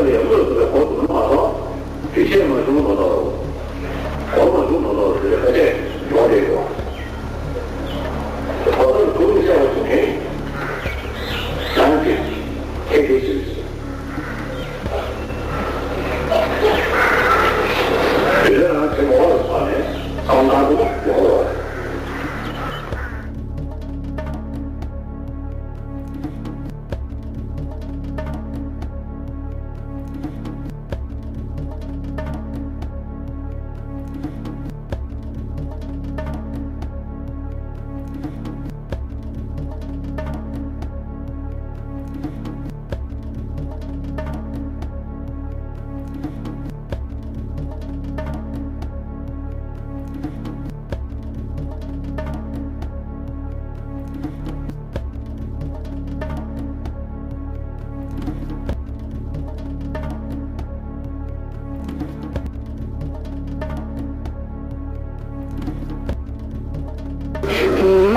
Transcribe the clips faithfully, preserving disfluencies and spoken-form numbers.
ལས་དངོས་སུ་གོ་ཐུབ་མ་སོང་། དེ་བཤད་མ་བྱུང་མ་གཏོགས། གོ་མ་བྱུང་མ་གཏོགས་ཟེར་ཁ་ཆད་ཡོང་བསྡད་ཡོད། ད་ལྟ་གུ་རུ་གསལ་བ་ཞིག་མཁྱེན། ཡང་ཅིག་ཁྱེད་ཀྱིས་ཞུས། དེ་ལས་རང་ཚེ་མོ་བ་ལ་སོགས་ནས་གསང་སྟངས་དུ་ཡོང་བ།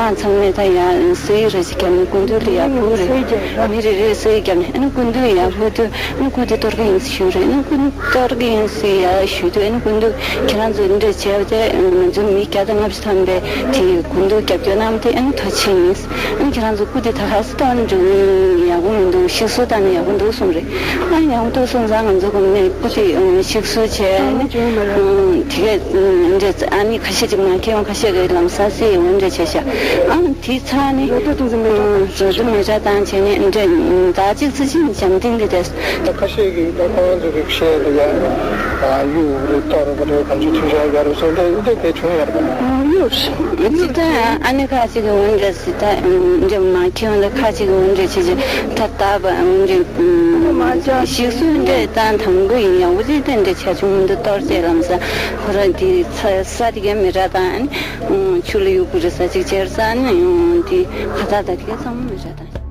མ་ཚང་མས་ད་ཡ་སུའི་རེ་ཞིག་བརྒྱབ་ནས་སྐུ་མདུན་ལ་ཡ་ཕུལ་རེད། མི་རེ་རེས་སུའི་བརྒྱབ་ནས་ཨ་ནི་སྐུ་མདུན་ཡ་ཕུལ་དུས་ཨ་ནི་སྐུ་དེ་གཏོར་གི་ཡིན་ཞུས་རེད། ཨ་ནི་སྐུ་གཏོར་གི་ཡིན་ཟེར་ཡ་ཞུས་དུས་ཨ་ནི་སྐུ་མདུན་ཁྱེད་རང་ཚོ་འདི་འདྲ་བྱས་པ་དེ་ང་ཚོ་མི་བརྒྱ་དང་ལྔ་བཅུ་ཐམ་པས་དེ་སྐུ་མདུན་རྒྱབ་སྐྱོར་གནང་བ་དེ་ཨ་ནི་ཐུགས་རྗེ་ཆེ་ཡིན། ཨ་ནི་ཁྱེད་རང་ཚོ་སྐུ་དེ་ད་ག་སེ་གཏོར་ནས་འགྲོ་གི་ཡིན། ཡག་པོ་མི་འདུག་ཤིག་གསོ་བཏང་ན་ཡག་པོ་འདུག་གསུངས་རེད། ཨ་ཡག་པོ་འདུག་སོང་ཙང་ང་ཚོ་གོང་ནས་སྐུ་དེ་ཤིག་གསོ་བྱས་ནས་དེ་གས་འདྲས་ཨ་ནི་ཁ་ཤས་ཅིག་མ་མཁྱེན་ཁ་ཤས་ཀྱིས་ལམ་སང་སེ་ཡོང་འདྲས་བྱས་ཤག་ཨ་དེ་ཚར་ནས་རོ་ཏོ་མེ་ཏྲ་བཏང་བྱས་ནས་འདྲས་ཟླ་གཅིག་ཙམ་ཅིག་འཇམ་ཐིང་གི་དེ། ད་ཁ་ཤས་ཀྱིས་ད་ཁོ་རང་ཚོ་གི་བཤད་དེ་ཡ་ཡུ་རེ་ཏོ་རེ་པ་རེ་གང་ཅི་ཐུག་ཤག་ཡ་རེ་སོང་དེ་དེ་དེ་བྱུང་ཡ་རེད་པ། ཡུ་ཅི་ད་ཨ་ནི་ཁ་ཅིག་གི་འོན་འདྲས། ད་འདྲ་མ་ཁྱོད་ལ་ཁ་ཅིག་འོན་འདྲ་ཆེ་ཆེ་ད་ད་བ་འདྲ་ཞིག་སུ་འདྲ་ད་དང་པོ་ཡིན་ཡང་འུ་ཅི་ད་འདྲ་ཆ་ཆུང་འདི་གཏོར་བྱས་ལམ་ས་ཁོ་ར་འདི་ས་ས་དེ་ག་མི་ར་ད་ཆུ་ལ་ཡུག་གུ་རི་ས་ཅིག་ཅེར་ས་ནི་འདི་ཁ་ད་ད་དེ་ག་ཚང་མ་མི་ར་ད།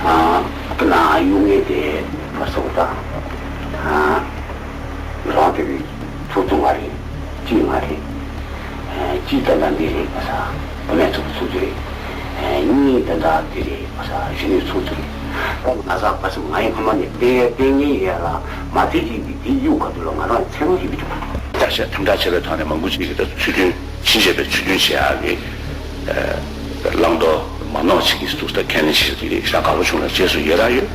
ཨ་ཁ་ན་གཡུག་ངེས་དེ་མ་སོང་ད། ཨ་རང་དེ་གི་ཚོགས་གཙོ་ང་རེད། གཅིག་ང་རེད། ཨ་གཅིག་ད་ལྟ་འདི་རེད་པ་ས། བུད་མེད་ཚོགས་གཙོ་ཚོགས་གཙོ་རེད། ཨ་གཉིས་ད་ལྟ་འདི་རེད་པ་ས། གཞོན་ནུའི་ཚོགས་གཙོ་རེད། ད་ང་ས་པ་ས་ང་ཡི་ཕ་མ་ནས་བལྟས་བལྟས་ངེས་ཡ་ལ་མ་བལྟས་ཅིག་གི་དེ་གཡུག་ག་དུ་ལ་ང་རང་ཚེ་རང་ཞིག་གི་བྱུང་། བརྟག་དཔྱད་དམ་དྲག་བྱས་པའི་ཐོག་ནས་མང་པོ་ཅིག་གིས་ད་ཚུལ་མཐུན་ཕྱིན་ཆད་པའི་ཚུལ་མཐུན་བྱེད་ཡག་གི་བླང་དོར་མ་ནོར་ཅིག་གིས་འདུག་ད་ཁས་ལེན་བྱེད་ཀྱི་རེད། ཞེ་དྲག་དགའ་པོ་བྱུང་ལ་རྗེས་སུ་ཡི་རང་ཡོད།